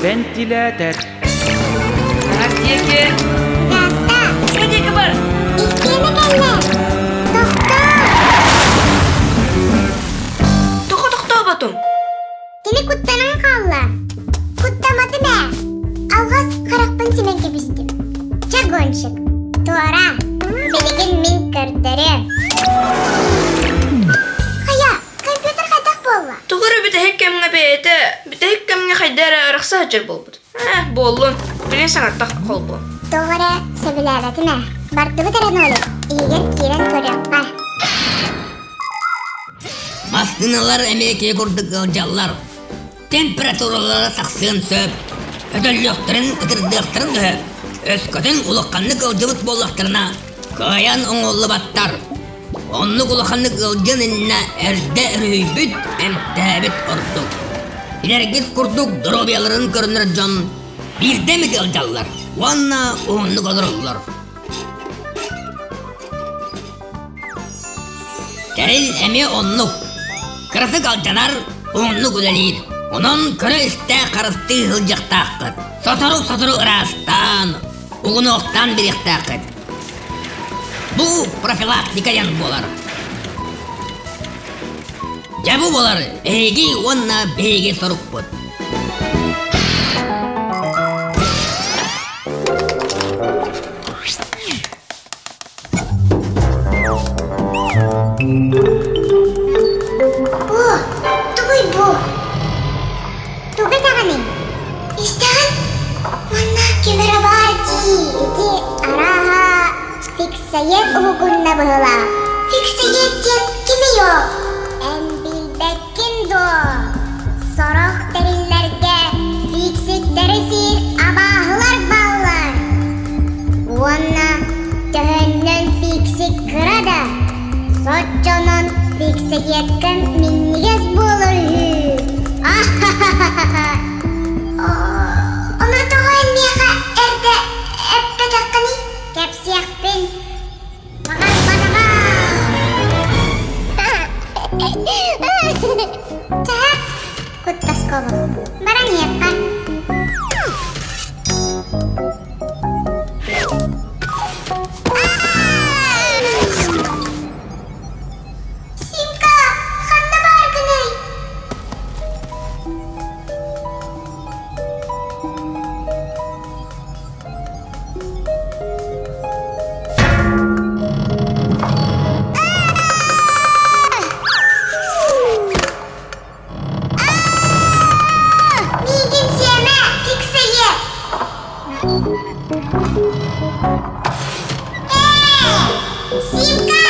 Вентилятор. Ар диэки. Гаста. Бу диэки бар. Истиэнэ кэллэ. Тохтоо. Тоҕо тохтооботуҥ? Кини куттанан хаалла. Куттаматым ээ. Алҕас харахпын симэн кэбистим. Чэ, гонщик, туора. Билигин мин көрдөрүөм. Хайа, компьютер хайдах буолла? Тоҕо эрэ бүтэһик кэмҥэ бэйэтэ бүтэһик кэмҥэ хайда эрэ арахса сылдьар буолбут. Ээ, буоллун. Билин саҥартах холбуо. Тоҕо эрэ сөбүлээбэтим ээ. Бардыбыт эрэ нолик. Иһигэр киирэн көрүөххэ. Массыыналар эмиэ киһи курдук ыалдьаллар. Температуралара тахсыан сөп. Өтөллүөхтэрин, ытырдыахтарын да сөп. Өскөтүн улаханнык ыалдьыбыт буоллахтарына, кыайан оҥоһуллубаттар. Оннук улаханнык ыалдьыан иннинэ эрдэ өрүһүйбүт, эмтээбит ордук. Билэргит курдук доруобуйаларын көрүнэр дьон биирдэ эмит ыалдьаллар уонна уһуннук олороллор. Тэрил эмиэ оннук. Кыратык алдьанар, уһуннук үлэлиир. Онон көрө-истэ харыстыы сылдьыахтааххыт. Сотору-сотору ыраастаан, угунуохтаан бириэхтээххит. Бу профилактика диэн буолар. Дьэ бу буолар эһиги уонна биһиги сорукпут. Бу, тугуй бу? Тугу этэҕиний? Истэҕин? Манна ким эрэ баар дии. Ити арааһа фиксайет уһугунна быһыылаах. Фиксайет диэн кимий ол? Эн билбэккин дуо? Сорох тэриллэргэ фиксиктэри сиир абааһылар бааллар. Уонна төһөннөн фиксик кыра да, соччонон фиксиеткын минньигэс буолар үһү. Ону тоҕо эн миэхэ эрдэ эппэтэххиний? Кэпсиэхпин Чаһа, куттаскобу. Баран иһиэххэ. Симка, ханна бааргыный? Миигин сиэмэ, фиксэйэ! Ээ, Симка,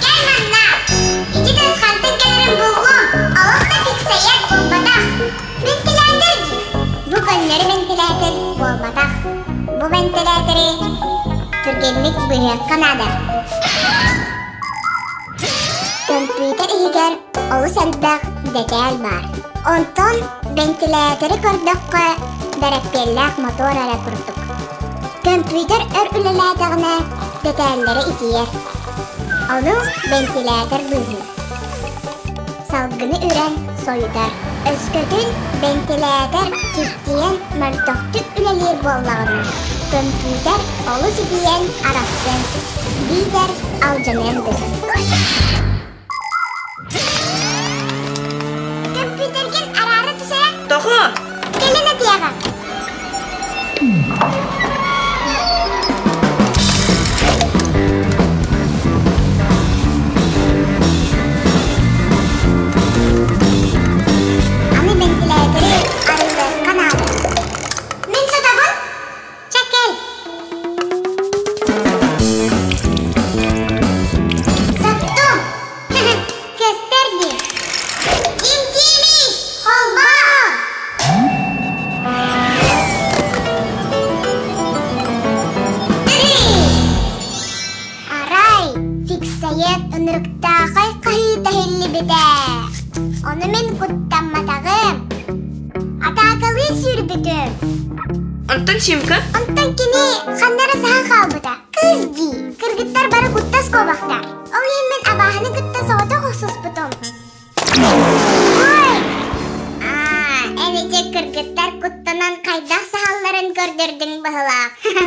кэл манна! Ити тасхантан кэлэрин буллум, олох да фиксэйэр буолбатах. Вентилятор дии. Бу көннөрү вентилятор буолбатах. Бу вентиляторы түргэнник быһыахха наада. Көмпүүтэр иһигэр олус элбэх дэтээл баар. Онтон вентилляторы көрдөххө, бэрэппиэллээх мотуор эрэ курдук. Көмпүүтэр өр үлэлээтэҕинэ, дэтээллэрэ итийэр. Ону вентилятор быыһыыр. Салгыны үрэн сойутар. Өскөтүн бэнтилээтэр киртийэн мөлтөхтүк үлэлиир буоллаҕына, көмпүүтэр олус итийэн арахсыан, биитэр алдьаныан да сөп. Көмпүүтэргин араара түсэрэ? Тоҕо? Кэлин этиэҕэ. Аны бэнтилээтэри арыйыахха наада. Мин сотобун. Чэ кэл. Соттум. Көстөр дии. Ким тиимий? Холбоо! Арай, фиксайет ынырыктаахай хаһыыта иһиллибитэ. Ону мин куттамматаҕым. Атаакалыы сүүрбүтүм. Онтон Симка? Онтон кини ханна эрэ саһан хаалбыта. Кыыс дии. Кыргыттар бары куттас куобахтар. Ол иһин мин абааһыны кытта соҕотох охсуспутум. Ой! Аа, эн ити кыргыттар куттанар. быһылаах.